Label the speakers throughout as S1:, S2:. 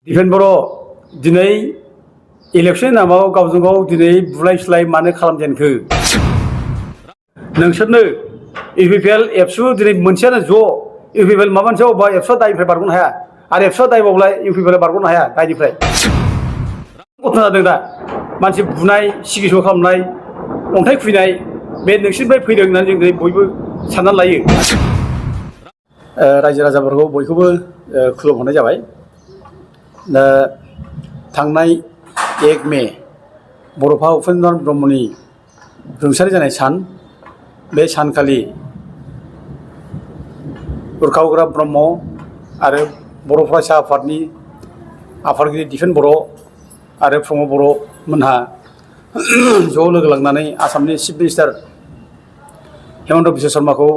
S1: दिफेन बर' दिनै इलेक्सन नामाव गावजों गाव दिनै बुलाय सुलाय मानो खालामजेनखो नोंसोरनो इउपिपिएल एबसु दिनै मोनसेयानो ज' इउपिपिएल माबा मोनसे अबेबा एबसुआ दायनिफ्राय बारग'नो हाया आरो एबसुआ दायबावब्ला इउपिपिएल बारग'नो हाया दायनिफ्राय घटना जादों दा मानसि बुनाय सिगिस' खालामनाय अन्थाइ खुबैनाय बे नोंसोरनिफ्राय फैदों होननानै जों दिनै बयबो साननानै लायो रायजो राजाफोरखौ बयखौबो खुलुमहरनाय जाबाय दा थांनाय 1 मे बड'फा उपेन्द्र नाथ ब्रह्मनि रुंसारि जानाय सान बे सानखालि उरखाव गोरा ब्रह्म आरो बर' फरायसा आफादनि आफादगिरि दिफेन बर' आरो प्रमद बर' मोनहा ज' लोगो लांनानै आसामनि चिफ मिनिस्टार हेमन्त बिश्व शर्माखौ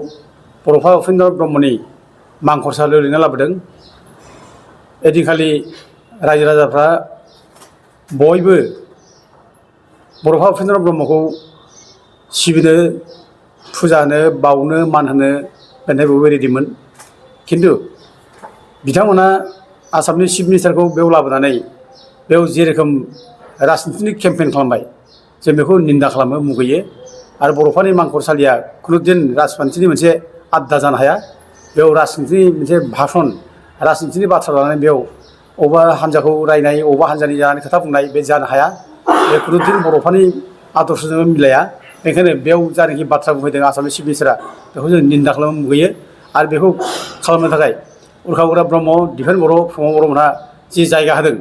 S1: बड'फा उपेन्द्र नाथ ब्रह्मनि मांखरसालियाव लिंना लाबोदों। एदिनखालि रायजो राजाफ्रा बयबो बड'फा उपेन्द्र नाथ ब्रह्मखौ सिबिनो फुजा होनो बावनो मान होनो बेनिफ्राय बयबो रेडिमोन खिन्थु बिथांमोना आसामनि चिफ मिनिस्टारखौ बेयाव लाबोनानै बेयाव जेरोखोम राजनितिक केम्पेइन खालामबाय जों बेखौ निन्दा खालामो मुगैयो आरो बड'फानि मांखरसालिया खुनुदिन राजखान्थिनि मोनसे आड्डा जानो हाया बेयाव राजनितिनि मोनसे भाषण राजनितिनि बाथ्रा लानानै बेयाव अबेबा हान्जाखौ रायनाय अबेबा हान्जानि जानानै खोथा बुंनाय बे जानो हाया बे खुनुदिन बड'फानि आदर्शजों मिलाया बेनिखायनो बेयाव जायनाखि बाथ्रा बुंफैदों आसामनि चिफ मिनिस्टारा बेखौ जों निन्दा खालामनो मुगैयो आरो बेखौ खालामनो थाखाय उरखाव गोरा ब्रह्म दिफेन बर' प्रमद बर'मोनहा जि जायगा होदों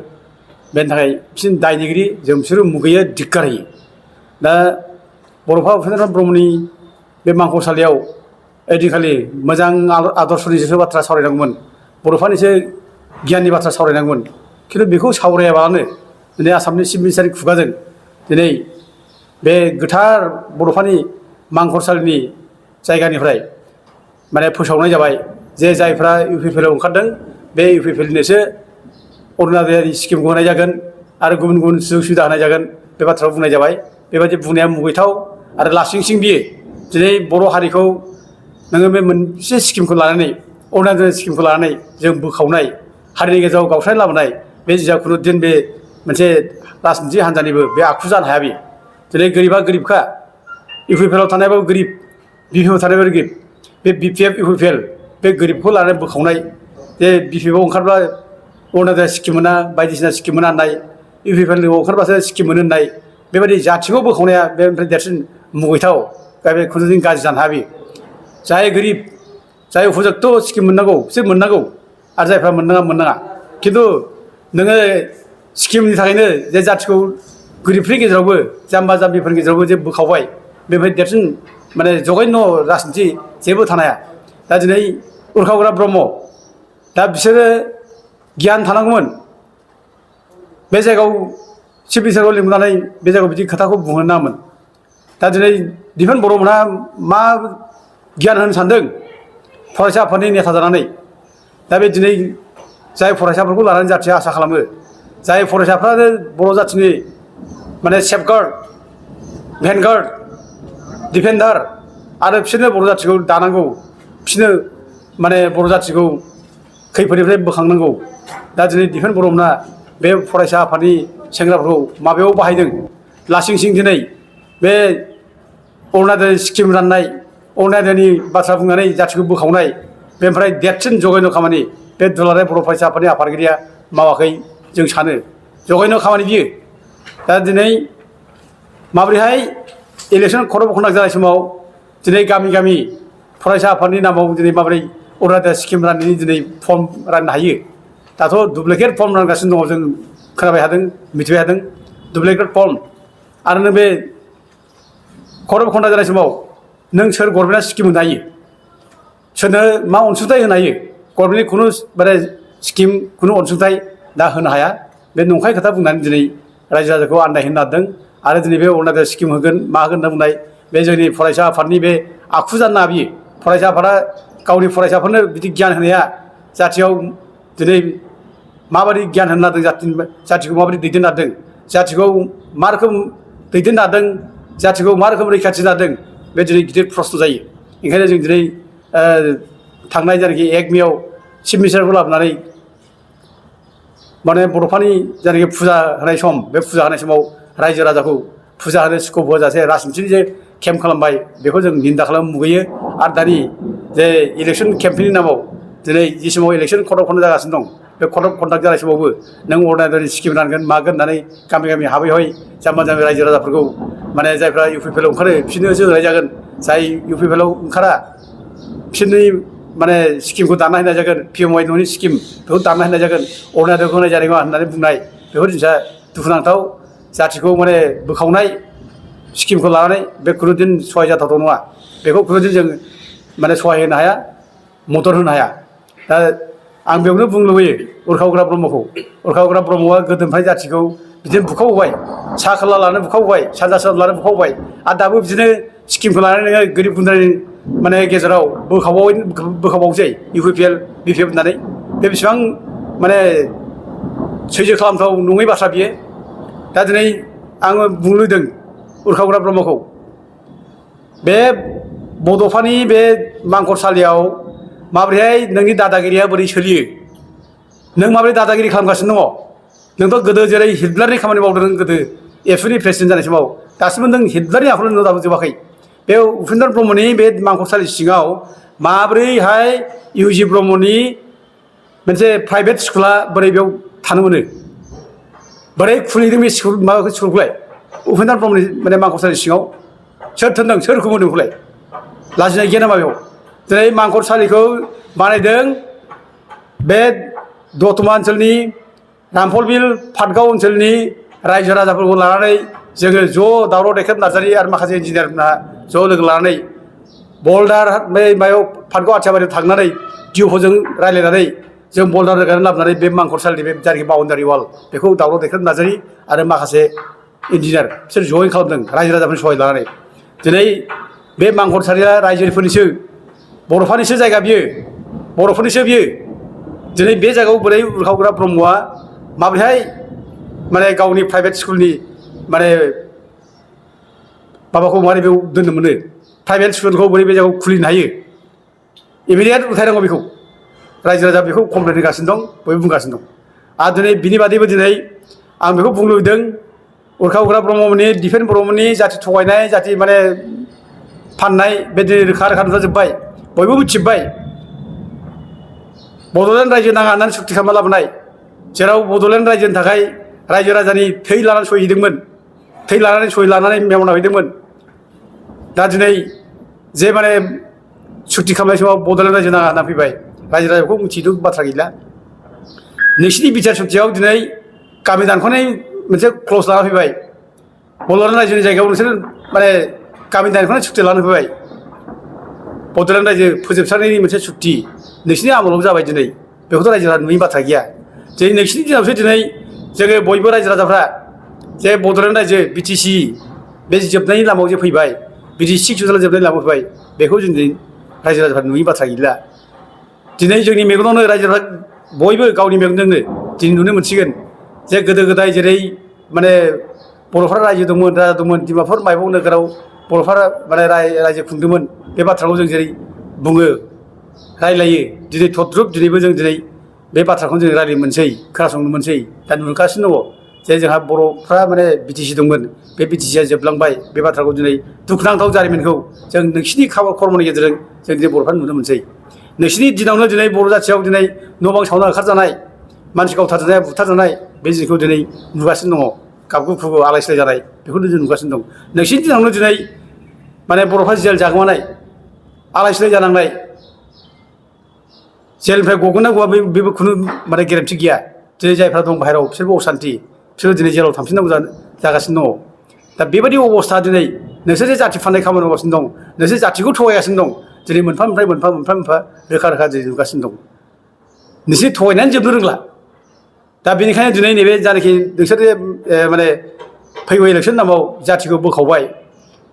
S1: बेनि थाखाय बिसोर दायनिगिरि जों बिसोरो मुगैयो धिक्कार होयो। दा बड'फा उपेन्द्र नाथ ब्रह्मनि बे मांखरसालियाव ओइदिनखालि मोजां आदर्शनिसो बाथ्रा सावरायनांगौमोन बड'फानिसो गियाननि बाथ्रा सावरायनांगौमोन खिन्थु बेखौ सावरायाबालानो दिनै आसामनि चिफ मिनिस्टारनि खुगाजों दिनै बे गोथार बड'फानि मांखरसालिनि जायगानिफ्राय माने फोसावनाय जाबाय जे जायफ्रा इउपिपिएलआव ओंखारदों बे इउपिपिएलनोसो अरुण'दय स्किमखौ होनाय जागोन आरो गुबुन गुबुन सुजुग सुबिदा होनाय जागोन बे बाथ्राखौ बुंनाय जाबाय बेबायदि बुंनाया मुगैथाव आरो लासिंसिं बियो दिनै बर' हारिखौ नोङो बे मोनसे स्किमखौ लानानै अरुण'दय स्किमखौ लानानै जों बोखावनाय हारिनि गेजेराव गावस्रानाय लाबोनाय बे जिया खुनुदिन बे मोनसे राजनितिक हान्जानिबो बे आखु जानो हाया बेयो दिनै गोरिबा गोरिबखा इउपिपिएलआव थानायाबो गोरिब बिपिएफआव थानायाबो गोरिब बे बिपिएफ इउपिपिएल बे गोरिबखौ लानानै बोखावनाय जे बिपिएफआव ओंखारब्ला अरुण'दय स्किम मोना बायदिसिना स्किम मोना होननाय इउपिपिएलआव ओंखारबासो स्किम मोनो होननाय बेबायदि जाथिखौ बोखावनाया बेनिफ्राय देरसिन मुगैथाव दा बे खुनुदिन गाज्रि जानो हाया बेयो जाय गोरिब जाय उपजुक्त स्किम मोननांगौ बिसोर मोननांगौ आरो जायफ्रा मोननाङा खिन्थु नोङो स्किमनि थाखायनो जे जाथिखौ गोरिबफोरनि गेजेरावबो जाम्बा जाम्बिफोरनि गेजेरावबो जे बोखावबाय बेनिफ्राय देरसिन माने जघन्य राजनिति जेबो थानाया दा दिनै उरखाव गोरा ब्रह्म दा बिसोरो गियान थानांगौमोन बे जायगायाव चिफ मिनिस्टारखौ लिंहरनानै बे जायगायाव बिदि खोथाखौ बुंहोनो नाङामोन दा दिनै दिफेन बर'मोनहा मा गियान होनो सानदों फरायसा आफादनि नेता जानानै दा बे दिनै जाय फरायसाफोरखौ लानानै जाथिया आसा खालामो जाय फरायसाफ्रानो बर' जाथिनि माने सेफगार्ड भेनगार्ड डिफेन्डार आरो बिसोरनो बर' जाथिखौ दानांगौ बिसोरनो माने बर' जाथिखौ खैफोदनिफ्राय बोखांनांगौ दा दिनै दिफेन बर'मोनहा बे फरायसा आफादनि सेंग्राफोरखौ माबायाव बाहायदों लासिंसिं दिनै बे अरुण'दय स्किम राननाय अरुण'दयनि बाथ्रा बुंनानै जाथिखौ बोखावनाय बेनिफ्राय देरसिन जघन्य खामानि बे दुलाराय बर' फरायसा आफादनि आफादगिरिया मावाखै जों सानो जघन्य खामानि बियो दा दिनै माबोरैहाय इलेक्सन खर्ट कन्डाक्ट जानाय समाव दिनै गामि गामि फरायसा आफादनि नामाव दिनै माबोरै अरुण'दय स्किम राननायनि दिनै फर्म राननो हायो दाथ' डुप्लिकेट फर्म रानगासिनो दङ जों खोनाबाय थादों मिथिबाय थादों डुप्लिकेट फर्म आरो नों बे खर्ट कन्डाक्ट जानाय समाव नों सोर गभर्नमेन्टआ स्किम होनो हायो सोरनो मा अनसुंथाइ होनो हायो गभर्नमेन्टनि खुनु माने स्किम खुनु अनसुंथाइ दा होनो हाया बे नंखाय खोथा बुंनानै दिनै रायजो राजाखौ आन्दायहोनो नाजादों आरो दिनै बे अरुण'दय स्किम होगोन मा होगोन होनना बुंनाय बे जोंनि फरायसा आफादनि बे आखु जानो नाङा बियो फरायसा आफादा गावनि फरायसाफोरनो बिदि गियान होनाया जाथियाव दिनै माबायदि गियान होनो नागिरदों जाथिखौ माबायदि दैदेननो नागिरदों जाथिखौ मा रोखोम दैदेननो नागिरदों जाथिखौ मा रोखोम रैखाथि नागिरदों बे दिनै गिदिर प्रश्न जायो ओंखायनो जों दिनै थांनाय जायनाखि 1 मेआव चिफ मिनिस्टारखौ लाबोनानै माने बर'फोरनि जायनाखि फुजा होनाय सम बे फुजा होनाय समाव रायजो राजाखौ फुजा होनो स्कप होजासे राजनिथिनि जे केम्प खालामबाय बेखौ जों निन्दा खालामनो मुगैयो आरो दानि जे इलेक्सन केम्पेइननि नामाव दिनै जि समाव इलेक्सन कट अफ कन्डाक्ट जागासिनो दं बे कट अफ कन्डाक्ट जानाय समावबो नों अर्डिनारि स्किम रानगोन मागोन होननानै गामि गामि हाबै हाबै जाम्बा जाम्बि रायजो राजाफोरखौ माने जायफ्रा इउपिपिएलआव ओंखारो बिसोरनोसो होनाय जागोन जाय इउपिपिएलआव ओंखारा बिसोरनि माने स्किमखौ दाना होनाय जागोन पिएमवाइ न'नि स्किम बेखौ दाना होनाय जागोन अर्डिनारिखौ होनाय जानाय नङा होननानै बुंनाय बेफोर जिनिसा दुखुनांथाव जाथिखौ माने बोखावनाय स्किमखौ लानानै बे खुनुदिन सहाय जाथावथाव नङा बेखौ खुनुदिन जों माने सहाय होनो हाया मदद होनो हाया दा आं बेयावनो बुंनो लुबैयो उरखावग्रा ब्रह्मखौ उरखावग्रा ब्रह्मआ गोदोनिफ्राय जाथिखौ बिदिनो बुखावबाय सा खोला लानानै बुखावबाय सानजा सोनाब लानानै बुखावबाय आरो दाबो बिदिनो स्किमखौ लानानै नोङो गोरिब गुन्द्रानि माने गेजेराव बोखावबावसै इउपिपिएल बिपिएफ होननानै बे बेसेबां माने सैजो खालामथाव नङै बाथ्रा बियो दा दिनै आङो बुंनो लुबैदों उरखावग्रा ब्रह्मखौ बे बड'फानि बे मांखरसालियाव माबोरैहाय नोंनि दादागिरिया बोरै सोलियो नों माबोरै दादागिरि खालामगासिनो दङ नोंथ' गोदो जेरै हिटलारनि खामानि मावदों नों गोदो एबसुनि प्रेसिडेन्ट जानाय समाव दासिमबो नों हिटलारनि आखल नुजाबोजोबाखै बे उपेन्द्र ब्रह्मनि बे मांखरसालि सिङाव माबोरैहाय इउजि ब्रह्मनि मोनसे प्राइभेट स्कुला बोरै बेयाव थानो मोनो बोरै खुलिदों बे स्कुल माबाखौ स्कुलखौलाय उपेन्द्र ब्रह्मनि माने मांखरसालि सिङाव सोर थोनदों सोर होबोदोंखौलाय लाजिनाय गैया नामा बेयाव दिनै मांखरसालिखौ बानायदों बे दतमा ओनसोलनि रामफलबिल पाटगाव ओनसोलनि रायजो राजाफोरखौ लानानै जोङो ज' दावराव दैखेब नार्जारि आरो माखासे इन्जिनियारफोरना ज' लोगो लानानै बल्दार बे मायाव पाटगाव आथियाबारियाव थांनानै डिअफोजों रायज्लायनानै जों बल्दार रोगानानै लाबोनानै बे मांखरसालिनि बे जायनाखि बाउन्डारि वाल बेखौ दावराव दैखेब नार्जारि आरो माखासे इन्जिनियार बिसोर जयेन खालामदों रायजो राजाफोरनि सहाय लानानै दिनै बे मांखरसालिया रायजोफोरनिसो बर'फोरनिसो जायगा बियो बर'फोरनिसो बियो दिनै बे जायगायाव बोरै उरखावग्रा ब्रह्मआ माबोरैहाय माने गावनि प्राइभेट स्कुलनि माने माबाखौ मारै बेयाव दोननो मोनो प्राइभेट स्कुलखौ बोरै बे जायगायाव खुलिनो हायो इमिडियेट उथायनांगौ बेखौ रायजो राजा बेखौ कमप्लेन होगासिनो दं बयबो बुंगासिनो दं आरो दिनै बिनि बादैबो दिनै आं बेखौ बुंनो लुबैदों उरखावग्रा ब्रह्ममोननि दिपेन ब्रह्मनि जाथि थगायनाय जाथि माने फाननाय बे दिनै रोखा रोखा नुजाजोब्बाय बयबो मिथिजोब्बाय बड'लेण्ड रायजो नाङा होननानै सुक्ति खालामना लाबोनाय जेराव बड'लेण्ड रायजोनि थाखाय रायजो राजानि थै लानानै सहि हैदोंमोन थै लानानै सहि लानानै मेमना हैदोंमोन दा दिनै जे माने सुक्ति खालामनाय समाव बड'लेण्ड रायजो नाङा होनना फैबाय रायजो राजाखौ मिथिदों बाथ्रा गैला नोंसिनि बिटिआर सुक्तियाव दिनै गामि दानख'नाय मोनसे क्लज लाना फैबाय बड'लेण्ड रायजोनि जायगायाव नोंसोर माने गामि दानख'नाय सुक्ति लानानै फैबाय बड'लेण्ड रायजो फोजोबस्रांनायनि मोनसे सुक्ति नोंसिनि आमोलाव जाबाय दिनै बेखौथ' रायजो राजा नुयि बाथ्रा गैया दिनै नोंसिनि दिनावसो दिनै जोङो बयबो रायजो राजाफ्रा जे बड'लेण्ड रायजो बिटिसि बे जोबनायनि लामायाव जे फैबाय बिटिसि जोबनायनि लामायाव फैबाय बेखौ जों दिनै रायजो राजाफ्रा नुयि बाथ्रा गैला दिनै जोंनि मेगनावनो रायजोफ्रा बयबो गावनि मेगनजोंनो दिनै नुनो मोनसिगोन जे गोदो गोदाय जेरै माने बर'फ्रा रायजो दंमोन राजा दंमोन डिमापुर माइबं नोगोराव बर'फ्रा माने रायजो खुंदोंमोन बे बाथ्राखौ जों जेरै बुङो रायलायो दिनै थद्रुब दिनैबो जों दिनै बे बाथ्राखौनो जों रायलायनो मोनसै खोनासंनो मोनसै दा नुगासिनो दङ जे जोंहा बर'फ्रा माने बिटिसि दंमोन बे बिटिसिया जोबलांबाय बे बाथ्राखौ दिनै दुखुनांथाव जारिमिनखौ जों नोंसिनि खर्मनि गेजेरजों जों दिनै बर'फ्रा नुनो मोनसै नोंसिनि दिनावनो दिनै बर' जाथियाव दिनै न' बां सावना ओंखारजानाय मानसि गावथारजानाय बुथारजानाय बे जिनिसखौ दिनै नुगासिनो दङ गाबगु खुगु आलाय सिलाय जानाय बेखौनो जों नुगासिनो दं नोंसिनि दिनावनो दिनै माने बर'फ्रा जेल जागोमानाय आलाय सिलाय जानांनाय जेलनिफ्राय गगोन ना गवा बेबो खुनु माने गेरेन्थि गैया दिनै जायफ्रा दं बाहेरायाव बिसोरबो असान्थि बिसोरो दिनै जेलाव थांफिननांगौ जागासिनो दङ दा बेबायदि अबस्था दिनै नोंसोर जे जाथि फाननाय खामानि मावगासिनो दं नोंसोर जाथिखौ थगायगासिनो दं दिनै मोनफा मोनफा रोखा रोखा दिनै नुगासिनो दं नोंसोर थगायनानै जोबनो रोंला दा बेनिखायनो दिनै नैबे जानाखि नोंसोर जे माने फैगौ इलेक्सन नामाव जाथिखौ बोखावबाय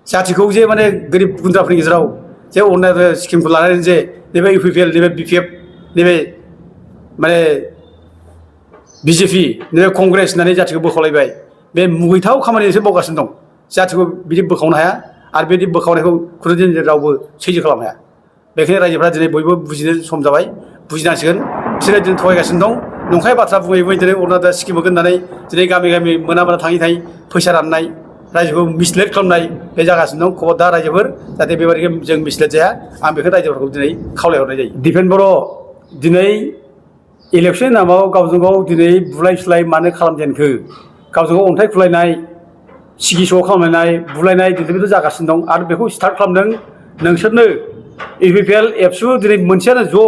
S1: जाथिखौ जे माने गोरिब गुन्द्राफोरनि गेजेराव जे अननाय स्किमखौ लानानै जे नैबे इउपिपिएल नैबे बिपिएफ नैबे माने बिजेपि नैबे कंग्रेस होननानै जाथिखौ बोखावलायबाय बे मुगैथाव खामानिसो मावगासिनो दं जाथिखौ बिदि बोखावनो हाया आरो बिदि बोखावनायखौ खुनुदिन रावबो सैज्य खालामनो हाया बेखायनो रायजोफ्रा दिनै बयबो बुजिनो सम जाबाय बुजिनांसिगोन बिसोरो दिनै थगायगासिनो दं नंखाय बाथ्रा बुङै बुङै दिनै अरुणाचल स्किम होगोन होननानै दिनै गामि गामि मोना मोना थाङै थाङै फैसा राननाय रायजोखौ मिसलेट खालामनाय बे जागासिनो दं खबरदार रायजोफोर जाहाथे बेबायदि जों मिसलेट जाया आं बेखौ रायजोफोरखौ दिनै खावलायहरनाय जायो दिपेन बर' दिनै इलेक्सन नामाव गावजों गाव दिनै बुलाय सुलाय मानो खालामजेनखो गावजों गाव अन्थाइ खुलायनाय सिगि स' खालामलायनाय बुलायनाय दिनै जागासिनो दं आरो बेखौ स्टार्ट खालामदों नोंसोरनो इउपिपिएल एबसु दिनै मोनसेयानो ज'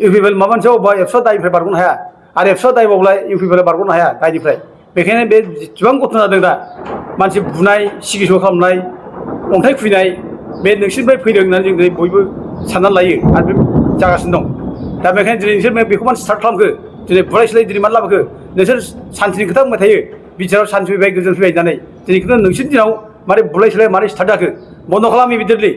S1: इउपिपिएल माबा मोनसे अबेबा एबसुआ दायनिफ्राय बारग'नो हाया आरो एबसुआ दायबावब्ला इउपिपिएल बारग'नो हाया दायनिफ्राय बेखायनो बे जेसेबां घटना जादों दा मानसि बुनाय सिगि स' खालामनाय अन्थाइ खुबैनाय बे नोंसोरनिफ्राय फैदों होननानै जों दिनै बयबो साननानै लायो आरो बे जागासिनो दं दा बेखायनो दिनै नोंसोर बेखौ मानो स्टार्ट खालामखो दिनै बुलाय सुलाय दिनै मानो लाबोखो नोंसोर सान्थिनि खोथा बुंबाय थायो बिटिआरआव सान्थि फैबाय गोजोन फैबाय होननानै दिनै खिन्थु नोंसोरनि दिनाव मारै बुलाय सुलाय मारै स्टार्ट जाखो बन्द' खालाम इमिडियेटलि